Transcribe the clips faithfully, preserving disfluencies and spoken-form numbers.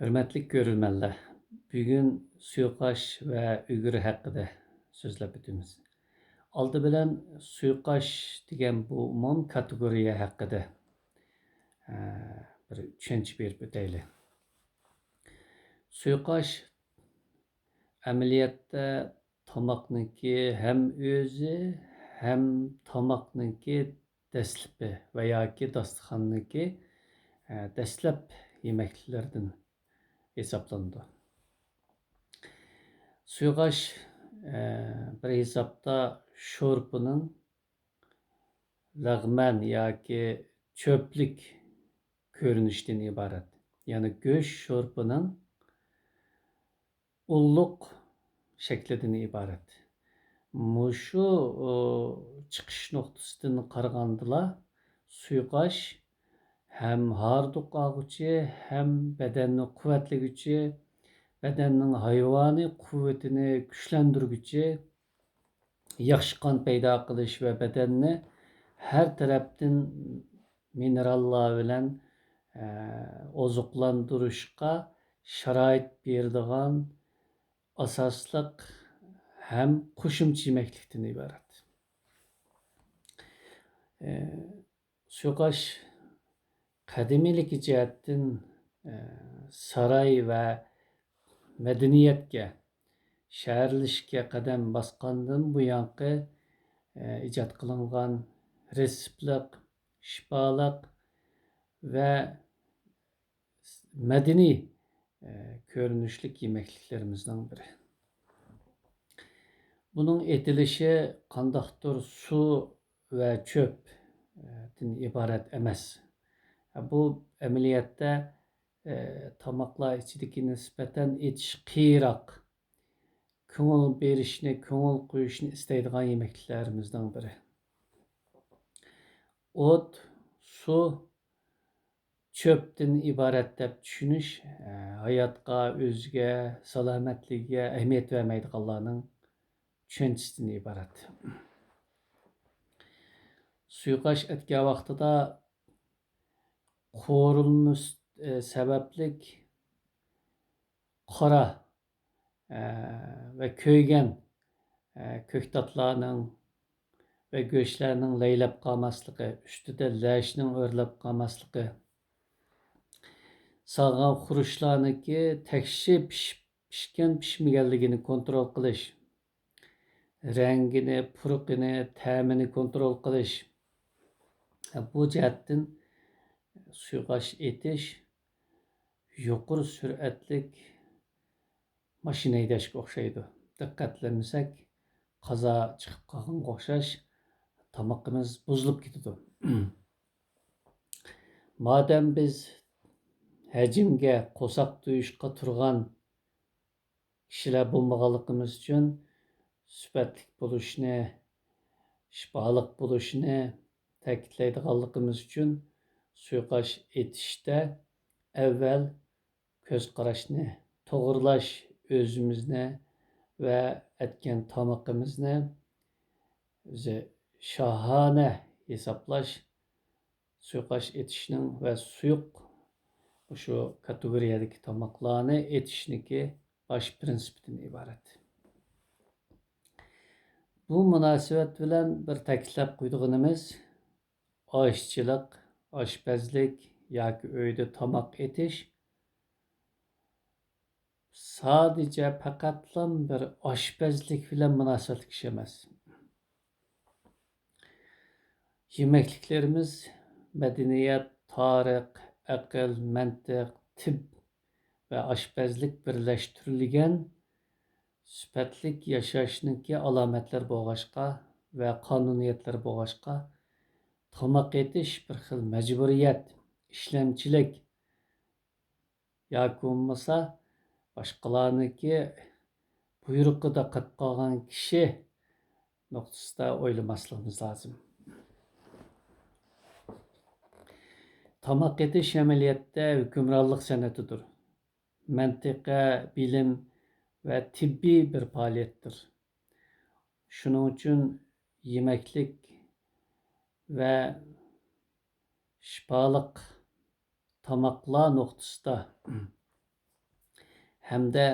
ھۆرمەتلىك كۆرۈرمەنلەر، بۈگۈن سۇيۇقئاش ۋە ئۈگرە ھەققىدە سۆزلەپ ئۆتىمىز. ئالدى بىلەن سۇيۇقئاش دېگەن بۇ ئومۇمىي كاتېگورىيە ھەققىدە، ئە، بىر چۈشەنچە بېرىپ ئۆتەيلى. سۇيۇقئاش ئەمەلىيەتتە تاماقنىڭكى ھەم ئۆزى، ھەم تاماقنىڭكى دەسلىپى ۋە ياكى داستىخاننىڭكى، ئە، دەسلەپ يېمەكلىكلىرىدىن ھېسابلىنىدۇ. سۇيۇقئاش، ئە، بىر ھېسابتا شورپىنىڭ لەغمەن ياكى چۆپلۈك كۆرۈنۈشىدىن ئىبارەت. يەنى گۆش شورپىنىڭ ئۇللۇق شەكلىدىن ئىبارەت. مۇشۇ، ئۇ، چىقىش نۇقتىسىدىن قارىغاندىلا، سۇيۇقئاش ھەم ھاردۇق ئالغۇچى، ھەم بەدەننى قۇۋۋەتلىگۈچى، بەدەننىڭ ھايۋانىي قۇۋۋىتىنى كۈچلەندۈرگۈچى، ياخشى قان پەيدا قىلىش ۋە بەدەننى ھەر تەرەپتىن مىنېراللار بىلەن، ئە، ئوزۇقلاندۇرۇشقا شارائىت بېرىدىغان ئاساسلىق ھەم قوشۇمچە يېمەكلىكتىن ئىبارەت. ئە، سۇيۇقئاش قەدىمىيلىكى جەھەتتىن، ئە، ساراي ۋە مەدەنىيەتكە، شەھەرلىشىشكە قەدەم باسقاندىن بۇيانقى، ئە، ئىجاد قىلىنغان رېتسېپلىق، شىپالىق ۋە مەدەنىي، ئە، كۆرۈنۈشلۈك يېمەكلىكلىرىمىزنىڭ بىرى. بۇنىڭ ئېتىلىشى قانداقتۇر سۇ ۋە چۆپ، ئە، دىن ئىبارەت ئەمەس. بۇ ئەمەلىيەتتە، ئە، تاماقلار ئىچىدىكى نىسبەتەن ئېتىش قىيىنراق، كۆڭۈل بېرىشنى، كۆڭۈل قويۇشنى ئىستەيدىغان يېمەكلىكلىرىمىزنىڭ بىرى. ئوت، سۇ، چۆپتىن ئىبارەت دەپ چۈشىنىش، ئە، ھاياتقا، ئۆزىگە، سالامەتلىكىگە ئەھمىيەت بەرمەيدىغانلارنىڭ چۈشەنچىسىدىن ئىبارەت. سۇيۇقئاش ئەتكەن ۋاقتىدا قورۇلمىسى، ئە، سەۋەبلىك قارا، ئە، ۋە كۆيگەن، ئە، كۆكتاتلارنىڭ ۋە گۆشلەرنىڭ لەيلەپ قالماسلىقى، ئۈستىدە لەشنىڭ ئۆرلەپ قالماسلىقى، سالغان خۇرۇچلارنىڭكى تەكشى پىشىپ، پىشكەن، پىشمىگەنلىكىنى كونترول قىلىش، رەڭگىنى، پۇرىقىنى، تەمىنى كونترول قىلىش. بۇ جەھەتتىن سۇيۇقئاش ئېتىش يۇقىرى سۈرئەتلىك ماشىنا ھەيدەشكە ئوخشايدۇ. دىققەتلەنمىسەك، قازا چىقىپ قالغانغا ئوخشاش تامىقىمىز بۇزۇلۇپ كېتىدۇ. مادەم بىز ھەجىمگە، قورساق تويۇشقا تۇرغان كىشىلەر بولمىغانلىقىمىز ئۈچۈن، سۈپەتلىك بولۇشنى، شىپالىق بولۇشنى تەكىتلەيدىغانلىقىمىز ئۈچۈن، سۇيۇقئاش ئېتىشتە ئەۋۋەل كۆز قاراشنى توغرىلاش، ئۆزىمىزنى ۋە ئەتكەن تامىقىمىزنى ئۆزى شاھانە ھېسابلاش، سۇيۇقئاش ئېتىشنىڭ ۋە سۇيۇق مۇشۇ كاتېگورىيەدىكى تاماقلارنى ئېتىشنىڭكى باش پىرىنسىپىدىن ئىبارەت. بۇ مۇناسىۋەت بىلەن بىر تەكىتلەپ قويىدىغىنىمىز، ئاشچىلىق، ئاشپەزلىك ياكى ئۆيدە تاماق ئېتىش سادىچە پەقەتلا بىر ئاشپەزلىك بىلەن مۇناسىۋەتلىك ئىش ئەمەس. يېمەكلىكلىرىمىز مەدەنىيەت، تارىخ، ئەقىل، مەنتىق، تىپ ۋە ئاشپەزلىك بىرلەشتۈرۈلگەن سۈپەتلىك ياشاشنىڭكى ئالامەتلىرى بولغاچقا ۋە قانۇنىيەتلىرى بولغاچقا، تاماق ئېتىش بىر خىل مەجبۇرىيەت، ئىشلەمچىلىك، ياكى بولمىسا باشقىلارنىڭكى بۇيرۇقىدا قېلىپ قالغان كىشى نۇقتىسىدا ئويلىماسلىقىمىز لازىم. تاماق ئېتىش ئەمەلىيەتتە ھۆكۈمرانلىق سەنئىتىدۇر. مەنتىقە، بىلىم ۋە تېببىي بىر پائالىيەتتۇر. شۇنىڭ ئۈچۈن يېمەكلىك ۋە شىپالىق تاماقلار نۇقتىسىدا ھەمدە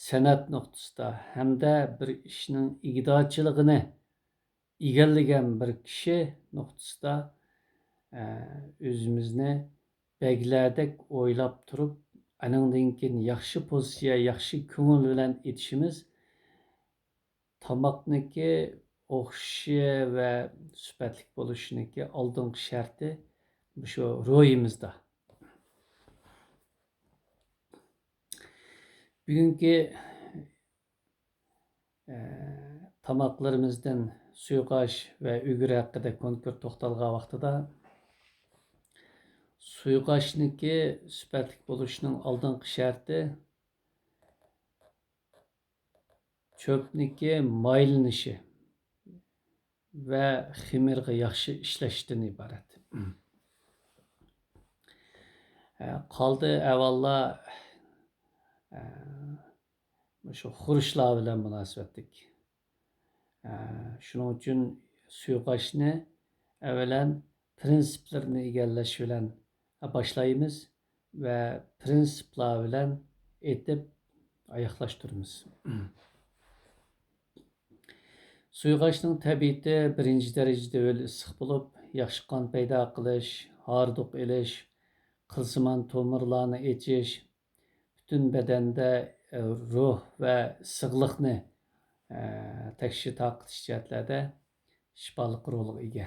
سەنئەت نۇقتىسىدا، ھەمدە بىر ئىشنىڭ ئىگىدارچىلىقىنى ئىگىلىگەن بىر كىشى نۇقتىسىدا، ئە، ئۆزىمىزنى بەگلەردەك ئويلاپ تۇرۇپ، ئانىڭدىن كېيىن ياخشى پوزىتسىيە، ياخشى كۆڭۈل بىلەن ئېتىشىمىز تاماقنىڭكى ئوخشىشى ۋە سۈپەتلىك بولۇشىنىڭكى ئالدىنقى شەرتى مۇشۇ روھىمىزدا. بۈگۈنكى، ئە، تاماقلىرىمىزدىن سۇيۇقئاش ۋە ئۈگرە ھەققىدە كونكرېت توختالغان ۋاقتىدا، سۇيۇقئاشنىڭكى سۈپەتلىك بولۇشىنىڭ ئالدىنقى شەرتى چۆپنىڭكى مايلىنىشى ۋە خېمىرغا ياخشى ئىشلەشتىن ئىبارەت. ھە، قالدى ئەھۋاللار، ھە، مۇشۇ خۇرۇچلار بىلەن مۇناسىۋەتلىك. ھە، شۇنىڭ ئۈچۈن سۇيۇقئاشنى ئەۋۋەلەن پىرىنسىپلىرىنى ئىگىلەش بىلەن باشلايمىز ۋە پىرىنسىپلار بىلەن ئېتىپ ئاياغلاشتۇرىمىز. سۇيۇقئاشنىڭ تەبىئىتى بىرىنچى دەرىجىدە ھۆل ئىسسىق بولۇپ، ياخشى قان پەيدا قىلىش، ھاردۇق ئېلىش، قىلسىمان تومۇرلارنى ئېچىش، پۈتۈن بەدەندە، ئە، روھ ۋە ئىسسىقلىقنى، ئە، تەكشى تارقىتىش جەھەتلەردە شىپالىق رولغا ئىگە.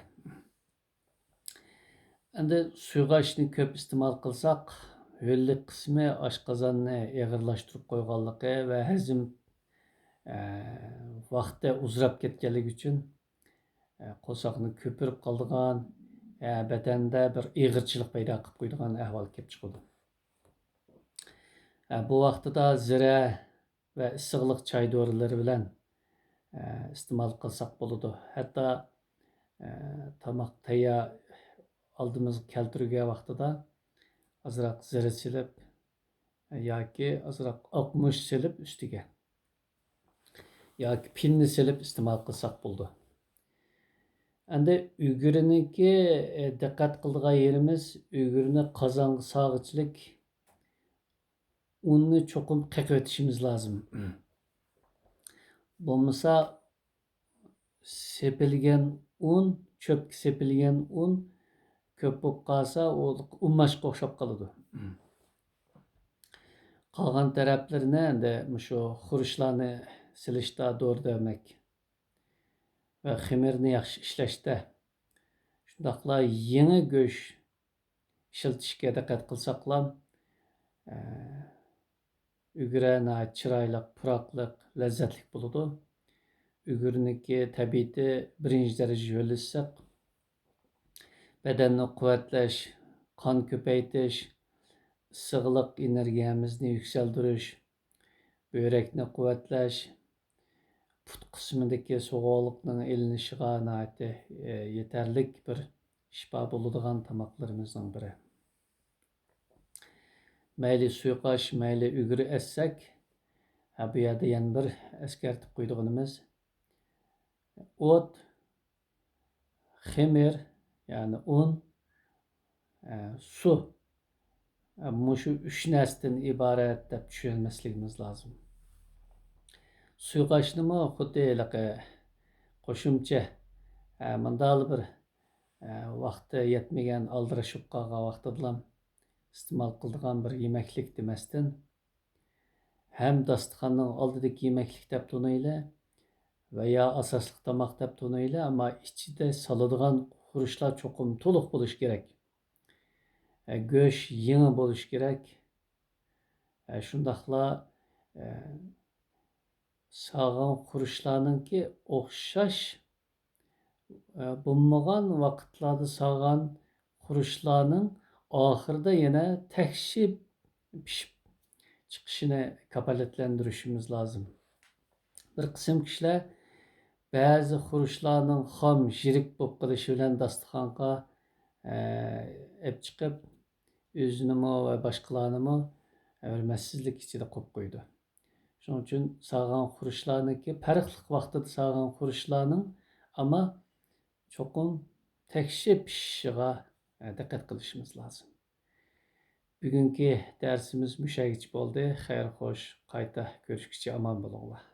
ئەمدى سۇيۇقئاشنى كۆپ ئىستېمال قىلساق، ھۆللۈك قىسمى ئاشقازاننى ئېغىرلاشتۇرۇپ قويغانلىقى ۋە ھەزىم، ئە، ۋاقتى ئۇزىراپ كەتكەنلىكى ئۈچۈن، ئە، قورساقنى كۆپۈرۈپ قالىدىغان، ئە، بەدەندە بىر ئېغىرچىلىق پەيدا قىلىپ قويىدىغان ئەھۋال كېلىپ چىقىدۇ. ئە، بۇ ۋاقتىدا زىرە ۋە ئىسسىقلىق چاي دورىلىرى بىلەن، ئە، ئىستېمال قىلساق بولىدۇ. ھەتتا، ئە، تاماق تەييار ئالدىمىزغا كەلتۈرگەن ۋاقتىدا ئازراق زىرە سېلىپ، ياكى ئازراق ئاقمۇچ سېلىپ ئۈستىگە، ياكى پىننى سېلىپ ئىستېمال قىلساق بولىدۇ. ئەمدى ئۈگرىنىڭكى، ئە، دىققەت قىلىدىغان يېرىمىز، ئۈگرىنى قازانغا سالغۇچىلىك ئۇننى چوقۇم قېقىۋېتىشىمىز لازىم. بولمىسا سېپىلگەن ئۇن، چۆپكە سېپىلگەن ئۇن كۆپ بولۇپ قالسا، ئۇ ئۇماچقا ئوخشاپ قالىدۇ. قالغان تەرەپلىرىنى ئەمدى مۇشۇ خۇرۇچلارنى سېلىشتا دورا دەرمەك ۋە خېمىرنى ياخشى ئىشلەشتە، شۇنداقلا يېڭى گۆش ئىشلىتىشكە دىققەت قىلساقلا، ئە، ئۈگرە ناھايىتى چىرايلىق، پۇراقلىق، لەززەتلىك بولىدۇ. ئۈگرىنىڭكى تەبىئىتى بىرىنچى دەرىجە ھۆل ئىسسىق. بەدەننى قۇۋۋەتلەش، قان كۆپەيتىش، ئىسسىقلىق ئېنېرگىيەمىزنى يۈكسەلدۈرۈش، بۆرەكنى قۇۋۋەتلەش، پۇت قىسمىدىكى سوغۇقلۇقنىڭ ئېلىنىشىغا ناھايىتى، ئە، يېتەرلىك بىر شىپا بولىدىغان تاماقلىرىمىزنىڭ بىرى. مەيلى سۇيۇقئاش، مەيلى ئۈگرە ئەتسەك، ھە، بۇ يەردە يەنە بىر ئەسكەرتىپ قويىدىغىنىمىز، ئوت، خېمىر، يەنى ئۇن، ئە، سۇ، ئە، مۇشۇ ئۈچ نەرسىدىن ئىبارەت دەپ چۈشەنمەسلىكىمىز لازىم. سۇيۇقئاشنىمۇ خۇددى ھېلىقى قوشۇمچە، ئە، مۇنداقلا بىر، ئە، ۋاقتى يەتمىگەن، ئالدىراش بولۇپ قالغان ۋاقتىدىلا ئىستېمال قىلىدىغان بىر يېمەكلىك دېمەستىن، ھەم داستىخاننىڭ ئالدىدىكى يېمەكلىك دەپ تونۇيلى ۋە يا ئاساسلىق تاماق دەپ تونۇيلى، ئەمما ئىچىدە سالىدىغان خۇرۇچلار چوقۇم تولۇق بولۇشى كېرەك. ئە، گۆش يېڭى بولۇشى كېرەك. ئە، شۇنداقلا، ئە، سالغان خۇرۇچلارنىڭكى ئوخشاش، ئە، بولمىغان ۋاقىتلاردا سالغان خۇرۇچلارنىڭ ئاخىرىدا يەنە تەكشى پىشىپ چىقىشىنى كاپالەتلەندۈرۈشىمىز لازىم. بىر قىسىم كىشىلەر بەزى خۇرۇچلارنىڭ خام، يىرىك بولۇپ قېلىشى بىلەن داستىخانغا، ئە، ئېلىپ چىقىپ، ئۆزىنىمۇ ۋە باشقىلارنىمۇ ھۆرمەتسىزلىك ئىچىدە قويۇپ قويىدۇ. شۇنىڭ ئۈچۈن سالغان خۇرۇچلارنىڭكى، پەرقلىق ۋاقتىدا سالغان خۇرۇچلارنىڭ، ئەمما چوقۇم تەكشى پىشىشىغا، ئە، دىققەت قىلىشىمىز لازىم. بۈگۈنكى دەرسىمىز مۇشەگىچە بولدى. خەير خوش، قايتا كۆرۈشكىچە ئامان بولۇڭلار.